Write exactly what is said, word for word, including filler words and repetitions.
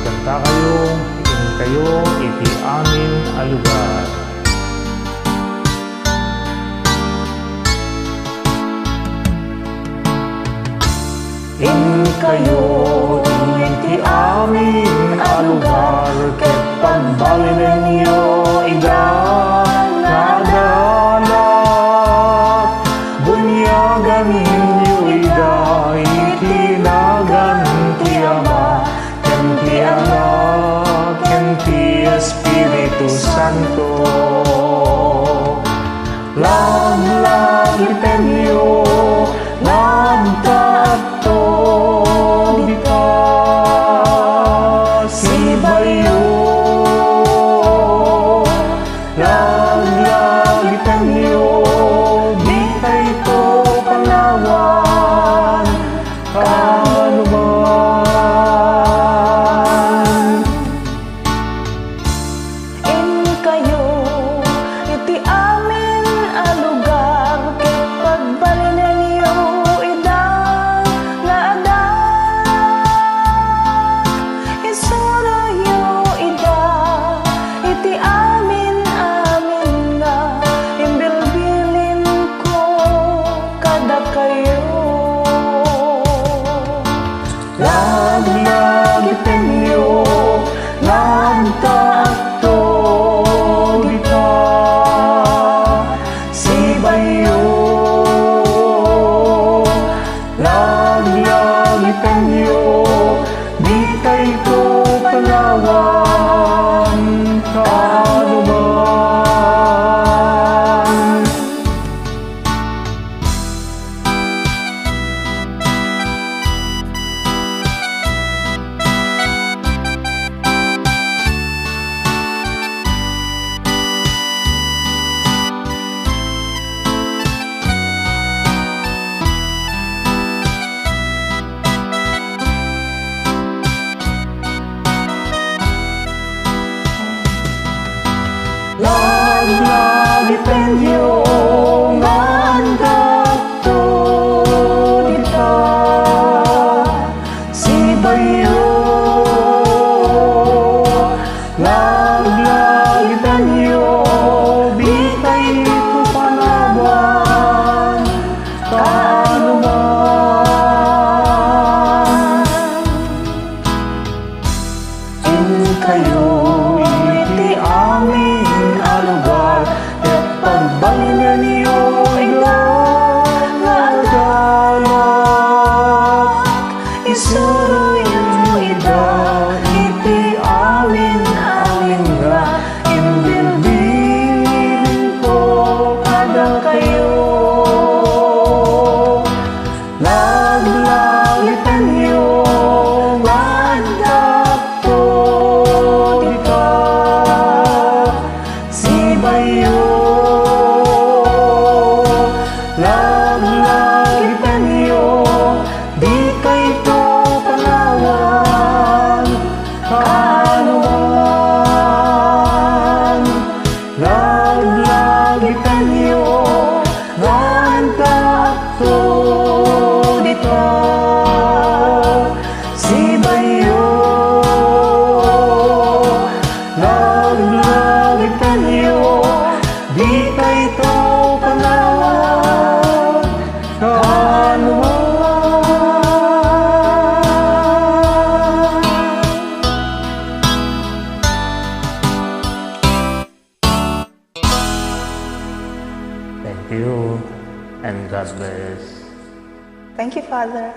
Dakayo, inkayo iti amin a lugar. Inkayo iti amin a lugar ket pagbalinenyo ida nga adalak. Bunyaganyo ida iti nagan ti Ama, ken ti Anak, ken ti Espiritu Santo. Laglagitenyo nga adda dita sibayo. Laglagitenyo, ditayto panawan kanuman. Inkayo iti amin a lugar ket pagbalinenyo ida nga adalak. Isuroyo ida iti amin, amin nga imbilbilinko kadakayo. Laglagitenyo nga adda dita sibayo. Laglagitenyo, ditayto panawan kanuman. Laglagitenyo nga adda dita sibayo. Laglagitenyo, ditayto panawan kanuman. Inkayo iti amin a lugar, ket pagbalinenyo ida nga adalak. Isuroyo ida iti amin, amin nga imbilbilinko kadakayo. Laglagitenyo nga adda dita sibayo. Laglagitenyo, ditayto panawan kanuman. Laglagitenyo nga adda dita sibayo. Laglagitenyo, ditayto panawan kanuman. Thank you and God bless. Thank you, Father.